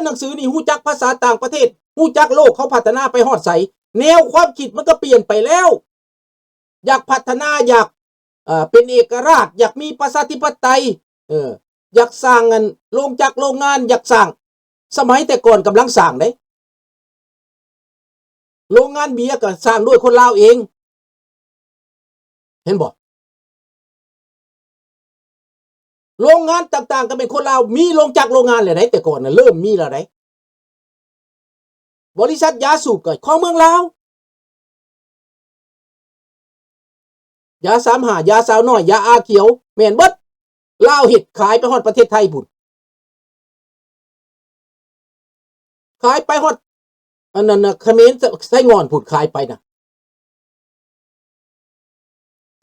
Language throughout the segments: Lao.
ໜັງສືນີ້ ຮູ້ຈັກພາສາຕ່າງປະເທດ ຮູ້ຈັກໂລກເຂົາພັດທະນາໄປຮອດໃສ ແນວຄວາມຄິດມັນກໍປ່ຽນໄປແລ້ວ. ຢາກພັດທະນາ ຢາກ ເອີ ເປັນເອກະລາດ ຢາກມີປະຊາທິປະໄຕ ເອີ ຢາກສ້າງອັນໂລງຈັກໂລງງານ ຢາກສ້າງ ສະໄໝແຕ່ກ່ອນກຳລັງສ້າງເດ້ ໂລງງານເບຍກໍສ້າງໂດຍຄົນລາວເອງ ເຫັນບໍ່? ໂລງງານຕ່າງໆກໍເປັນຄົນລາວ ມີໂລງຈັກໂລງງານແລ້ວໃດ ແຕ່ກ່ອນນະເລີ່ມມີແລ້ວໃດ. ບໍລິສັດຢາສູບກໍຂອງເມືອງລາວ ຢາສາມຫ້າ ຢາສາວນ້ອຍ ຢາອາຂຽວ ແມ່ນເບິດ ລາວເຮັດຂາຍໄປຮອດປະເທດໄທພຸ້ນ ຂາຍໄປຮອດ ອັນນັ້ນນະ ຂະເໝນ ໄຊງ່ອນພຸ້ນ ຂາຍໄປນະ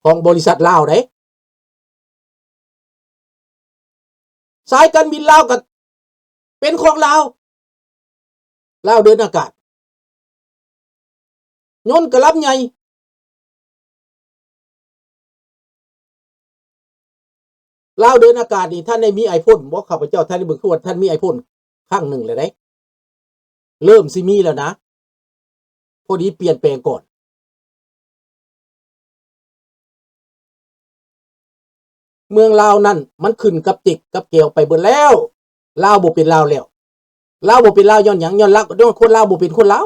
ຂອງບໍລິສັດລາວເດ້. ສາຍການບິນລາວກໍເປັນຂອງລາວ ລາວເດີນອາກາດ ຍົນກໍລຳໃຫຍ່ ລາວເດີນອາກາດນີ້ ທ່ານໄດ້ມີໄອໂຟນບໍ່? ຂ້າພະເຈົ້າ ທ່ານໄດ້ເບິ່ງ ຄືວ່າທ່ານມີໄອໂຟນຄັ້ງໜຶ່ງແລ້ວເດ້ ເລີ່ມຊິມີແລ້ວນະ ພໍດີປ່ຽນແປງກ່ອນ. ເມືອງລາວນັ້ນມັນຂຶ້ນກັບເຈັກກັບແກວໄປເບິດແລ້ວ ລາວບໍ່ເປັນລາວແລ້ວ ລາວບໍ່ເປັນລາວຍ້ອນຫຍັງ? ຍ້ອນລາວ ຍ້ອນຄົນລາວບໍ່ເປັນຄົນລາວ.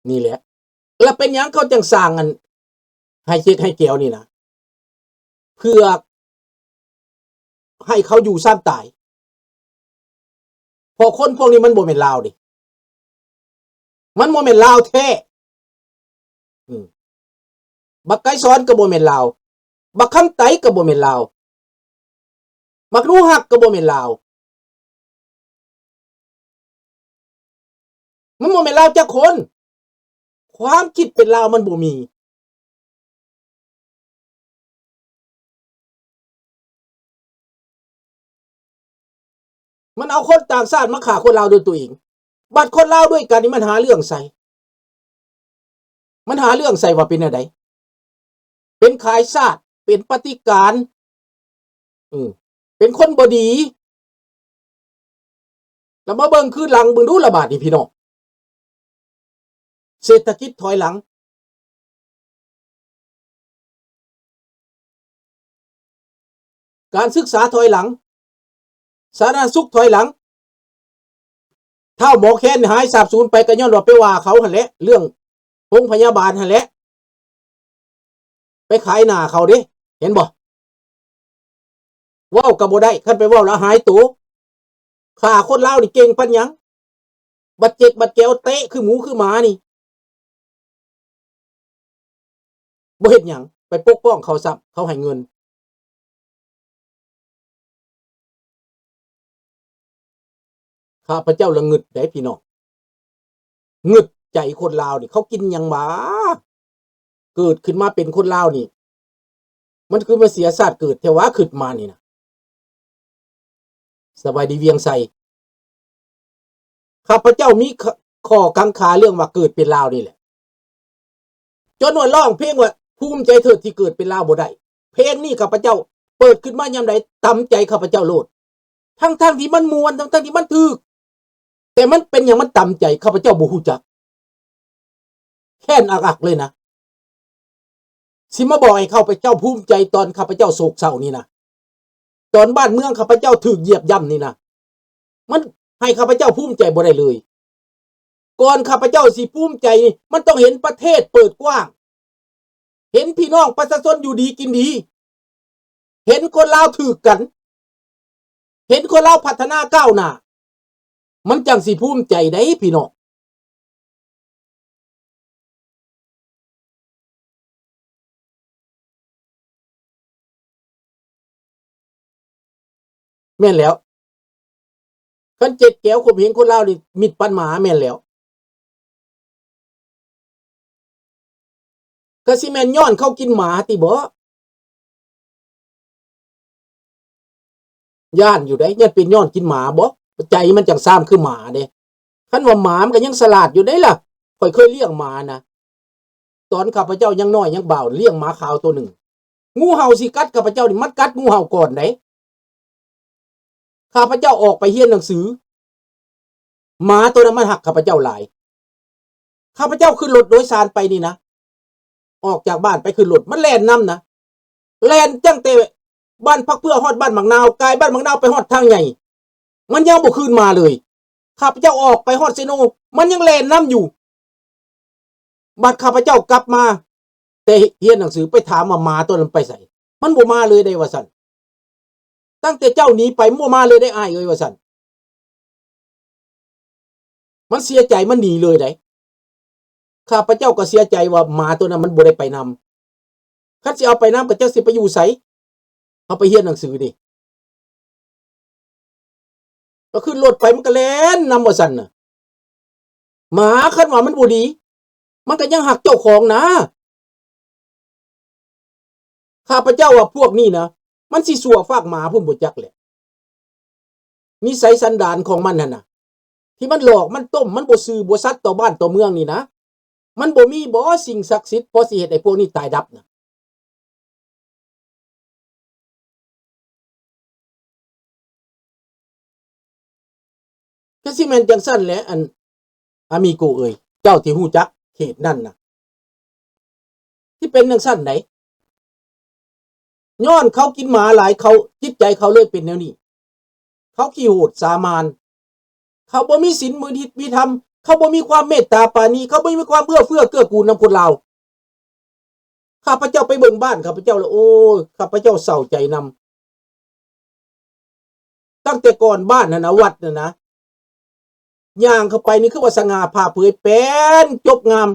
ນີ້ແຫຼະ ລະເປັນຫຍັງເຂົາຈັ່ງສ້າງອັນໄຮເຈັກໄຮແກວນີ້ນະ? ເພື່ອໃຫ້ເຂົາຢູ່ຊານຕາຍ ເພາະຄົນພວກນີ້ມັນບໍ່ແມ່ນລາວເດ້ ມັນບໍ່ແມ່ນລາວແທ້. ອືມ ບັກໄກສອນກໍບໍ່ແມ່ນລາວ ບັກຄຳໄຕກໍບໍ່ແມ່ນລາວ ບັກໜູຮັກກໍບໍ່ແມ່ນລາວ ມັນບໍ່ແມ່ນລາວຈັກຄົນ ຄວາມຄິດເປັນລາວມັນບໍ່ມີ ມັນເອົາຄົນຕ່າງຊາດມາຂ້າຄົນລາວດ້ວຍຕົວເອງ ບັດຄົນລາວດ້ວຍກັນນີ້ມັນຫາເລື່ອງໃສ່ ມັນຫາເລື່ອງໃສ່ວ່າເປັນແນວໃດ? ເປັນຂາຍຊາດ ເປັນປະຕິການ ເປັນຄົນບໍ່ດີ ລະມາເບິ່ງຄືນຫຼັງເບິ່ງດູລະບາດນີ້ພີ່ນ້ອງ ເສດຖະກິດຖອຍຫຼັງ ການສຶກສາຖອຍຫຼັງ ສາທາລະນະສຸກຖອຍຫຼັງ ທ້າວໝໍແຄນຫາຍສາບສູນໄປ ກໍຍ້ອນວ່າໄປວ່າເຂົາຫັ້ນແຫຼະ ເລື່ອງໂຮງພະຍາບານຫັ້ນແຫຼະ ໄປຂາຍໜ້າເຂົາເດ້ ເຫັນບໍ່? ເວົ້າກໍບໍ່ໄດ້ ຄັນໄປເວົ້າແລ້ວຫາຍໂຕ ຂ້າຄົນລາວນີ້ເກັ່ງປານຫຍັງ ບັດເຈັກບັດແກວເຕະຄືໝູຄືໝານີ້ ບໍ່ເຮັດຫຍັງ ໄປປົກປ້ອງເຂົາຊ້ຳ ເຂົາໃຫ້ເງິນ. ຂ້າພະເຈົ້າລະງຶດໄດ໋ພີ່ນ້ອງ ງຶດໃຈຄົນລາວນີ້ ເຂົາກິນຫຍັງຫວາ? ເກີດຂຶ້ນມາເປັນຄົນລາວນີ້ ມັນຄືມາເສຍຊາດເກີດແທ້ຫວາ? ຄິດມານີ້ນະ ສະບາຍດີວຽງໄຊ ຂ້າພະເຈົ້າມີ ຂໍ້ກັງຄາເລື່ອງວ່າເກີດເປັນລາວນີ້ແຫຼະ ຈົນວ່າຮ້ອງເພງວ່າພູມໃຈເຖີດທີ່ເກີດເປັນລາວບໍ່ໄດ້ ເພງນີ້ຂ້າພະເຈົ້າເປີດຂຶ້ນມາຍາມໃດຕຳໃຈຂ້າພະເຈົ້າໂລດ ທັງໆທີ່ມັນມ່ວນ ທັງໆທີ່ມັນຖືກ ແຕ່ມັນເປັນຫຍັງມັນຕຳໃຈ ຂ້າພະເຈົ້າບໍ່ຮູ້ຈັກ ແຄ້ນອັກໆເລີຍນະ ຊິມາບອກໃຫ້ຂ້າພະເຈົ້າພູມໃຈຕອນຂ້າພະເຈົ້າໂສກເສົ້ານີ້ນະ ຕອນບ້ານເມືອງຂ້າພະເຈົ້າຖືກຢຽບຢ່ຳນີ້ນະ ມັນໃຫ້ຂ້າພະເຈົ້າພູມໃຈບໍ່ໄດ້ເລີຍ ກ່ອນຂ້າພະເຈົ້າຊິພູມໃຈນີ້ ມັນຕ້ອງເຫັນປະເທດເປີດກວ້າງ ເຫັນພີ່ນ້ອງປະຊາຊົນຢູ່ດີກິນດີ ເຫັນຄົນລາວຖືກກັນ ເຫັນຄົນລາວພັດທະນາກ້າວໜ້າ ມັນຈັ່ງຊິພູມໃຈໄດ໋ພີ່ນ້ອງ. ແມ່ນແລ້ວ ຄັນເຈັກແກວຂົ່ມເຫງຄົນລາວນີ້ ມິດປັນໝາ ແມ່ນແລ້ວ ກະຊິແມ່ນຍ້ອນເຂົາກິນໝາຕິບໍ? ຢ້ານຢູ່ເດ້ ຢ້ານເປັນຍ້ອນກິນໝາບໍ? ໃຈມັນຈັ່ງຊາມຄືໝາເດ້. ຄັນວ່າໝາມັນກໍຍັງສະຫຼາດຢູ່ເດ້ລະ. ຂ້ອຍເຄີຍລ້ຽງໝານະ. ຕອນຂ້າພະເຈົ້າຍັງນ້ອຍຍັງບ່າວ ລ້ຽງໝາຂາວໂຕໜຶ່ງ. ງູເຫົ່າຊິກັດຂ້າພະເຈົ້ານີ້ ມັນກັດງູເຫົ່າກ່ອນເດ້. ຂ້າພະເຈົ້າອອກໄປຮຽນໜັງສື ໝາໂຕນັ້ນມັນຮັກຂ້າພະເຈົ້າຫຼາຍ. ຂ້າພະເຈົ້າຂຶ້ນລົດໂດຍສານໄປນີ້ນະ ອອກຈາກບ້ານໄປຂຶ້ນລົດ ມັນແລ່ນນຳນະ ແລ່ນຕັ້ງແຕ່ບ້ານພັກເພື່ອຮອດບ້ານໝາກນາວ ກາຍບ້ານໝາກນາວໄປຮອດທາງໃຫຍ່ ມັນຍັງບໍ່ຄືນມາເລີຍ. ຂ້າພະເຈົ້າອອກໄປຮອດເຊໂນ ມັນຍັງແລ່ນນຳຢູ່. ບັດຂ້າພະເຈົ້າກັບມາແຕ່ຮຽນໜັງສື ໄປຖາມວ່າໝາໂຕນັ້ນໄປໃສ? ມັນບໍ່ມາເລີຍເດ້ ວ່າຊັ້ນ. ຕັ້ງແຕ່ເຈົ້າໜີໄປ ມັນບໍ່ມາເລີຍເດ້ອ້າຍເອີຍ ວ່າຊັ້ນ. ມັນເສຍໃຈ ມັນໜີເລີຍໃດ໋. ຂ້າພະເຈົ້າກໍເສຍໃຈວ່າໝາໂຕນັ້ນມັນບໍ່ໄດ້ໄປນຳ. ຄັນຊິເອົາໄປນຳ ກໍຈັກຊິໄປຢູ່ໃສ? ເຮົາໄປຮຽນໜັງສືນີ້ ກໍຂຶ້ນລົດໄປ ມັນກໍແລ່ນນຳວ່າຊັ້ນນະ. ໝາຄັນວ່າມັນບໍ່ດີ ມັນກໍຍັງຮັກເຈົ້າຂອງນາ. ຂ້າພະເຈົ້າວ່າພວກນີ້ນະ ມັນຊິຊົ່ວຟາກໝາພຸ້ນບໍ່ຈັກແຫຼະ. ນິໄສສັນດານຂອງມັນຫັ້ນນະ ທີ່ມັນຫຼອກ ມັນຕົ້ມ ມັນບໍ່ຊື່ບໍ່ສັດຕໍ່ບ້ານຕໍ່ເມືອງນີ້ນະ ມັນບໍ່ມີບໍ່ສິ່ງສັກສິດພໍຊິເຮັດໃຫ້ພວກນີ້ຕາຍດັບນະ? ກໍຊິແມ່ນຈັ່ງຊັ້ນແຫຼະ ອັນ ອາມີໂກເອີຍ ເຈົ້າທີ່ຮູ້ຈັກເຂດນັ້ນນະ ທີ່ເປັນຈັ່ງຊັ້ນໃດ໋. ຍ້ອນເຂົາກິນໝາຫຼາຍ ເຂົາ ຈິດໃຈເຂົາເລີຍເປັນແນວນີ້. ເຂົາຂີ້ໂຫດສາມານ ເຂົາບໍ່ມີສິນມີທິດມີທຳ ເຂົາບໍ່ມີຄວາມເມດຕາປານີ ເຂົາບໍ່ມີຄວາມເອື້ອເຟື້ອເກື້ອກູນນຳຄົນລາວ. ຂ້າພະເຈົ້າໄປເບິ່ງບ້ານຂ້າພະເຈົ້າແລ້ວ ໂອ້ຍ ຂ້າພະເຈົ້າເສົ້າໃຈນຳ. ຕັ້ງແຕ່ກ່ອນບ້ານຫັ້ນນະ ວັດຫັ້ນນະ ຍ່າງເຂົ້າໄປນີ້ຄືວ່າສະຫງ່າຜ່າເຜີຍ ແປນຈົບງາມ.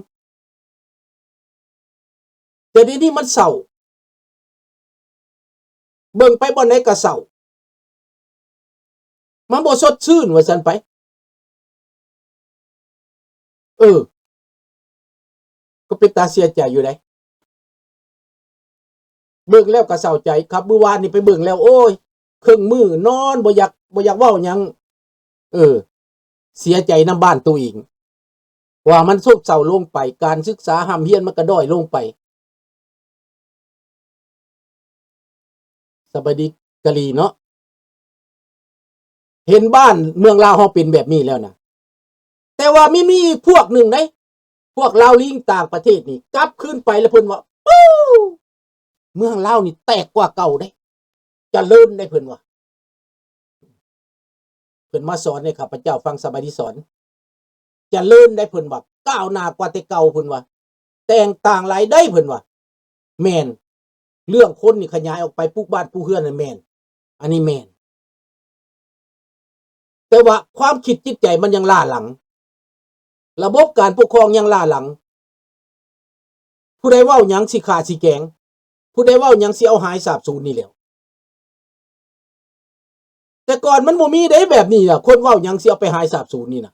ແຕ່ດຽວນີ້ມັນເສົ້າ ເບິ່ງໄປບ່ອນໃດກໍເສົ້າ ມັນບໍ່ສົດຊື່ນວ່າຊັ້ນໄປ. ເອີ ກໍເປັນຕາເສຍໃຈຢູ່ໃດ໋ ເບິ່ງແລ້ວກໍເສົ້າໃຈຄັບ. ມື້ວານນີ້ໄປເບິ່ງແລ້ວ ໂອ້ຍ ເຄິ່ງມື້ນອນ ບໍ່ຢາກ ບໍ່ຢາກເວົ້າຫຍັງ. ເອີ ເສຍໃຈນຳບ້ານໂຕເອງ ວ່າມັນໂຊບເຊົາລົງໄປ ການສຶກສາຮ່ຳຮຽນມັນກະດ້ອຍລົງໄປ. ສະບາຍດີກະລີເນາະ ເຫັນບ້ານເມືອງລາວເຮົາເປັນແບບນີ້ແລ້ວນະ ແຕ່ວ່າມີ ມີອີກພວກໜຶ່ງໃດ໋ ພວກລາວລີງຕ່າງປະເທດນີ້ ກັບຄືນໄປແລ້ວເພິ່ນວ່າ ປູ້ ເມືອງລາວນີ້ແຕກກວ່າເກົ່າເດ້ ຈະເລີນໄດ້ເພິ່ນວ່າ. ເພິ່ນມາສອນໃຫ້ຂ້າພະເຈົ້າຟັງ ສະບາຍດີສອນ ຈະເລີນໄດ້ເພິ່ນວ່າ ກ້າວໜ້າກວ່າແຕ່ເກົ່າເພິ່ນວ່າ ແຕກຕ່າງຫຼາຍໃດ໋ເພິ່ນວ່າ. ແມ່ນ ເລື່ອງຄົນນີ້ຂະຫຍາຍອອກໄປ ປຸກບ້ານປຸກເຮືອນນັ້ນແມ່ນ ອັນນີ້ແມ່ນ ແຕ່ວ່າຄວາມຄິດຈິດໃຈມັນຍັງລ້າຫຼັງ ລະບົບການປົກຄອງຍັງລ້າຫຼັງ. ຜູ້ໃດເວົ້າຫຍັງຊິຂ້າຊິແກງ ຜູ້ໃດເວົ້າຫຍັງຊິເອົາຫາຍສາບສູນນີ້ແຫຼ້ວ. ແຕ່ກ່ອນມັນບໍ່ມີເດ້ແບບນີ້ນະ ຄົນເວົ້າຫຍັງຊິເອົາໄປຫາຍສາບສູນນີ້ນະ.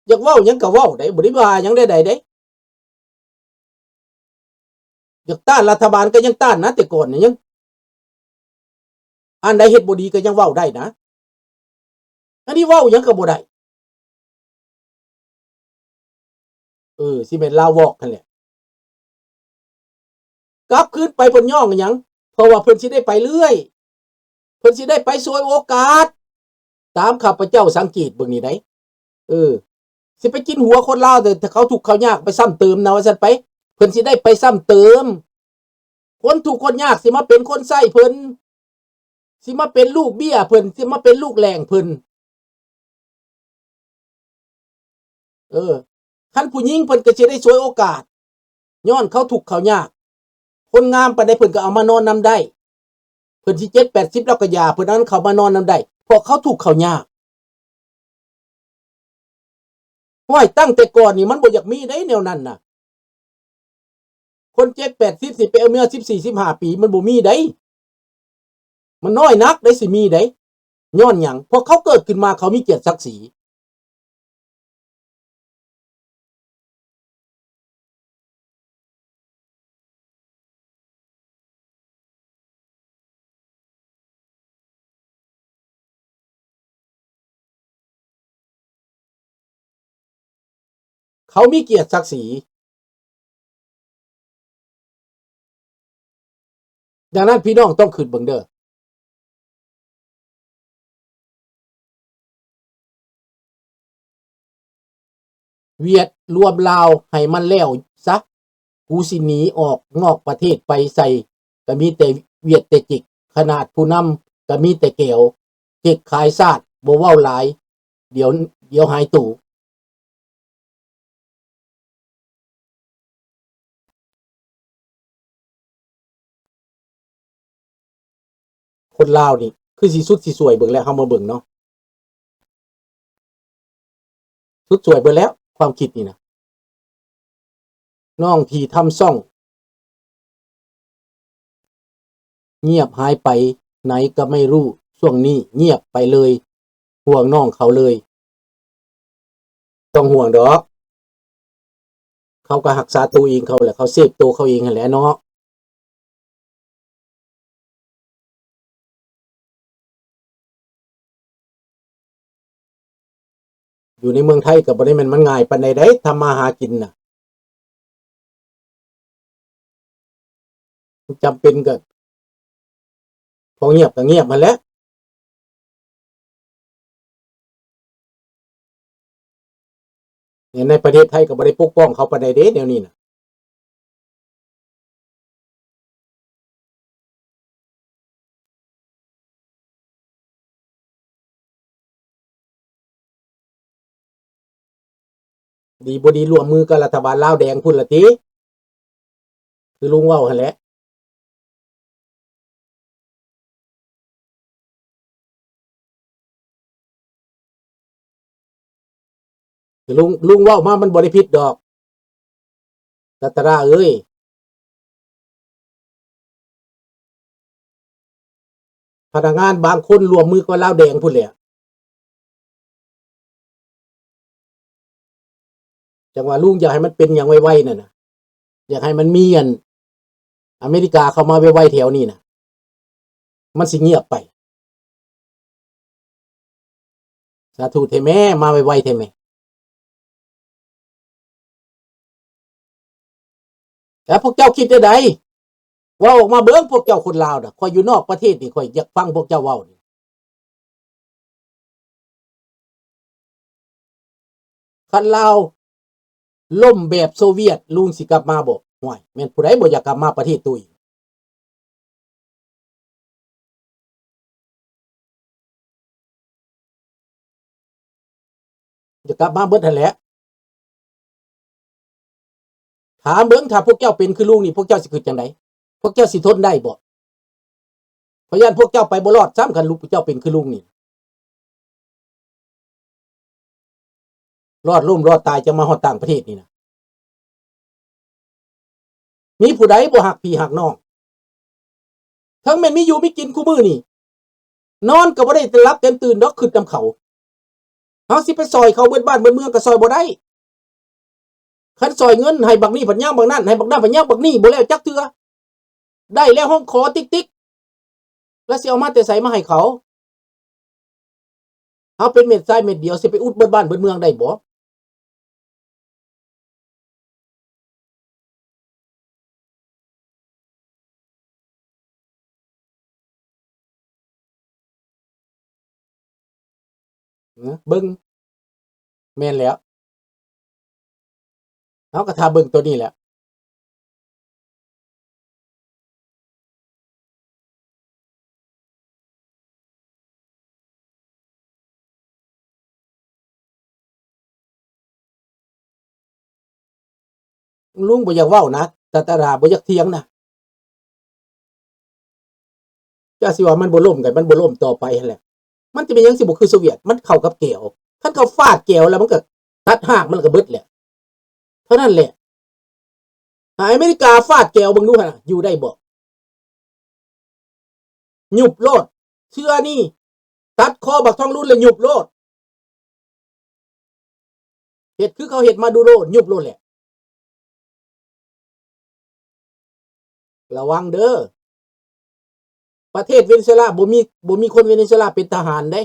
ຢາກເວົ້າຫຍັງກໍເວົ້າໄດ້ ບໍ່ໄດ້ວ່າຫຍັງໃດໆເດ້. ຢາກຕ້ານລັດຖະບານກໍຍັງຕ້ານນະ ແຕ່ກ່ອນນີ້ຍັງ ອັນໃດເຮັດບໍ່ດີກໍຍັງເວົ້າໄດ້ນະ. ອັນນີ້ເວົ້າຫຍັງກໍບໍ່ໄດ້. ເອີ ຊິແມ່ນລາວວອກຫັ້ນແຫຼະ. ກັບຄືນໄປເພິ່ນຍ້ອງຫຍັງ? ເພາະວ່າເພິ່ນຊິໄດ້ໄປເລື້ອຍ ເພິ່ນຊິໄດ້ໄປສວຍໂອກາດ ຕາມຂ້າພະເຈົ້າສັງເກດເບິ່ງນີ້ໃດ໋. ເອີ ຊິໄປກິນຫົວຄົນລາວ ແຕ່ເຂົາທຸກເຂົາຍາກໄປຊ້ຳເຕີມນະ ວ່າຊັ້ນໄປ ເພິ່ນຊິໄດ້ໄປຊ້ຳເຕີມ. ຄົນທຸກຄົນຍາກຊິມາເປັນຄົນໃຊ້ເພິ່ນ ຊິມາເປັນລູກເບ້ຍເພິ່ນ ຊິມາເປັນລູກແລ້ງເພິ່ນ. ເອີ ຄັນຜູ້ຍິງເພິ່ນກໍຊິໄດ້ສວຍໂອກາດ ຍ້ອນເຂົາທຸກເຂົາຍາກ. ຄົນງາມປານໃດເພິ່ນກໍເອົາມານອນນຳໄດ້ ເພິ່ນຊິເຈັດແປດສິບແລ້ວກໍຢ່າ ເພິ່ນເອົາເຂົາມານອນນຳໄດ້ ເພາະເຂົາທຸກເຂົາຍາກ. ຫ້ວຍ ຕັ້ງແຕ່ກ່ອນນີ້ມັນບໍ່ຢາກມີໃດແນວນັ້ນນະ. ຄົນເຈັດແປດສິບຊິໄປເອົາເມຍສິບສີ່ສິບຫ້າປີ ມັນບໍ່ມີໃດ. ມັນນ້ອຍນັກໃດຊິມີໃດ. ຍ້ອນຫຍັງ? ເພາະເຂົາເກີດຂຶ້ນມາເຂົາມີກຽດສັກສີ. ເຂົາມີກຽດສັກສີ. ດັ່ງນັ້ນ ພີ່ນ້ອງຕ້ອງຄິດເບິ່ງເດີ້. ຫວຽດລວມລາວໃຫ້ມັນແລ້ວຊະ, ກູຊິໜີອອກນອກປະເທດໄປໃສ ກະມີແຕ່ຫວຽດແຕ່ເຈັກ, ຂະໜາດຜູ້ນຳກະມີແຕ່ແກວ, ເຈັກຂາຍຊາດ ບໍ່ເວົ້າຫຼາຍ ດຽວ ດຽວຫາຍໂຕ. ຄົນລາວນີ້ຄືຊິສຸດຊິສວຍເບິ່ງແລ້ວ ເຮົາມາເບິ່ງເນາະ ສຸດສວຍເບິດແລ້ວ ຄວາມຄິດນີ້ນະ. ນ້ອງທີ່ທຳຊ່ອງງຽບຫາຍໄປໄຫນກໍໄມ່ຮູ້ ຊ່ວງນີ້ງຽບໄປເລີຍ ຫ່ວງນ້ອງເຂົາເລີຍ. ຕ້ອງຫ່ວງດອກ ເຂົາກໍຮັກສາໂຕເອງເຂົາແຫຼະ ເຂົາເຊບໂຕເຂົາເອງຫັ້ນແຫຼະເນາະ. ຢູ່ໃນເມືອງໄທກໍບໍ່ໄດ້ແມ່ນມັນງ່າຍປານໃດເດ້ ທຳມາຫາກິນນະ. ຈຳເປັນກໍ ພໍງຽບກໍງຽບຫັ້ນແຫຼະ. ໃນປະເທດໄທກໍບໍ່ໄດ້ປົກປ້ອງເຂົາປານໃດເດ້ ແນວນີ້ນະ. ດີບໍ່ດີຮ່ວມມືກັບລັດຖະບານລາວແດງພຸ້ນລະຕິ ຄືລຸງເວົ້າຫັ້ນແຫຼະ. ລຸງ ລຸງເວົ້າມາມັນບໍ່ໄດ້ຜິດດອກ ລັດຕະລາເອີຍ. ພະນັກງານບາງຄົນຮ່ວມມືກັບລາວແດງພຸ້ນແຫຼະ. ຈັ່ງວ່າລຸງຢາກໃຫ້ມັນເປັນຫຍັງໄວໆນັ້ນນະ ຢາກໃຫ້ມັນມີອັນ ອາເມລິກາເຂົ້າມາໄວໆແຖວນີ້ນະ ມັນຊິງຽບໄປ. ສາທຸແທ້ແມ້ ມາໄວໆແທ້ແມ້. ແລ້ວພວກເຈົ້າຄິດແນວໃດ? ເວົ້າອອກມາເບິ່ງ ພວກເຈົ້າຄົນລາວນະ ຂ້ອຍຢູ່ນອກປະເທດນີ້ ຂ້ອຍຢາກຟັງພວກເຈົ້າເວົ້ານີ້. ຄັນລາວລົ້ມແບບໂຊວຽດ ລຸງຊິກັບມາບໍ່? ຫ້ວຍ ແມ່ນຜູ້ໃດບໍ່ຢາກກັບມາປະເທດໂຕເອງ? ຢາກກັບມາເບິດຫັ້ນແຫຼະ. ຖາມເບິ່ງ ຖ້າພວກເຈົ້າເປັນຄືລຸງນີ້ ພວກເຈົ້າຊິຄິດຈັ່ງໃດ? ພວກເຈົ້າຊິທົນໄດ້ບໍ່? ຂ້ອຍຢ້ານພວກເຈົ້າໄປບໍ່ລອດຊ້ຳ ຄັນລູກເຈົ້າເປັນຄືລຸງນີ້. ລອດລົ້ມລອດຕາຍ ຈັ່ງມາຮອດຕ່າງປະເທດນີ້ນະ. ມີຜູ້ໃດບໍ່ຮັກພີ່ຮັກນ້ອງ? ເຖິງແມ່ນມີຢູ່ມີກິນຄູ່ມື້ນີ້ ນອນກໍບໍ່ໄດ້ຫຼັບເຕັມຕື່ນດອກ ຄິດນຳເຂົາ. ເຮົາຊິໄປຊ່ອຍເຂົາເບິດບ້ານເບິດເມືອງກໍຊ່ອຍບໍ່ໄດ້. ຄັນຊ່ອຍເງິນໃຫ້ບັກນີ້ພັດຍັງບັກນັ້ນ ໃຫ້ບັກນັ້ນພັດຍັງບັກນີ້ ບໍ່ແລ້ວຈັກເທື່ອ. ໄດ້ແລ້ວຮ້ອງຂໍຕິກໆ ແລ້ວຊິເອົາມາແຕ່ໃສມາໃຫ້ເຂົາ? ເຮົາເປັນເມັດຊາຍເມັດດຽວ ຊິໄປອຸດເບິດບ້ານເບິດເມືອງໄດ້ບໍ່? ເບິ່ງ ແມ່ນແລ້ວ ເຮົາກໍຖ້າເບິ່ງໂຕນີ້ແຫຼະ. ລຸງບໍ່ຢາກເວົ້ານະ ຕາຕາດາບໍ່ຢາກຖຽງນະ. ເຈົ້າຊິວ່າມັນບໍ່ລົ້ມ ກໍມັນບໍ່ລົ້ມຕໍ່ໄປຫັ້ນແຫຼະ. ມັນຈະເປັນຫຍັງຊິບໍ່ຄືໂຊວຽດ? ມັນເຂົ້າກັບແກວ. ຄັນເຂົາຟາດແກວແລ້ວ ມັນກໍຕັດຮາກ ມັນກໍເບິດແຫຼະ. ເທົ່ານັ້ນແຫຼະ. ໃຫ້ອາເມລິກາຟາດແກວເບິ່ງດູຫັ້ນນະ ຢູ່ໄດ້ບໍ່? ຍຸບໂລດ. ເທື່ອນີ້ຕັດຄໍບັກທອງລຸນແລ້ວຍຸບໂລດ. ເຮັດຄືເຂົາເຮັດມາດູໂລດ ຍຸບໂລດແຫຼະ. ລະວັງເດີ້ ປະເທດເວເນຊູເອລາ ບໍ່ມີ ບໍ່ມີຄົນເວເນຊູເອລາເປັນທະຫານເດ້.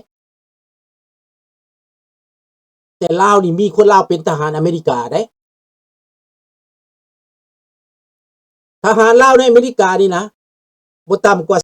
ແຕ່ລາວນີ້ມີຄົນລາວເປັນທະຫານອາເມລິກາເດ້. ທະຫານລາວໃນອາເມລິການີ້ນະ ບໍ່ຕ່ຳກວ່າ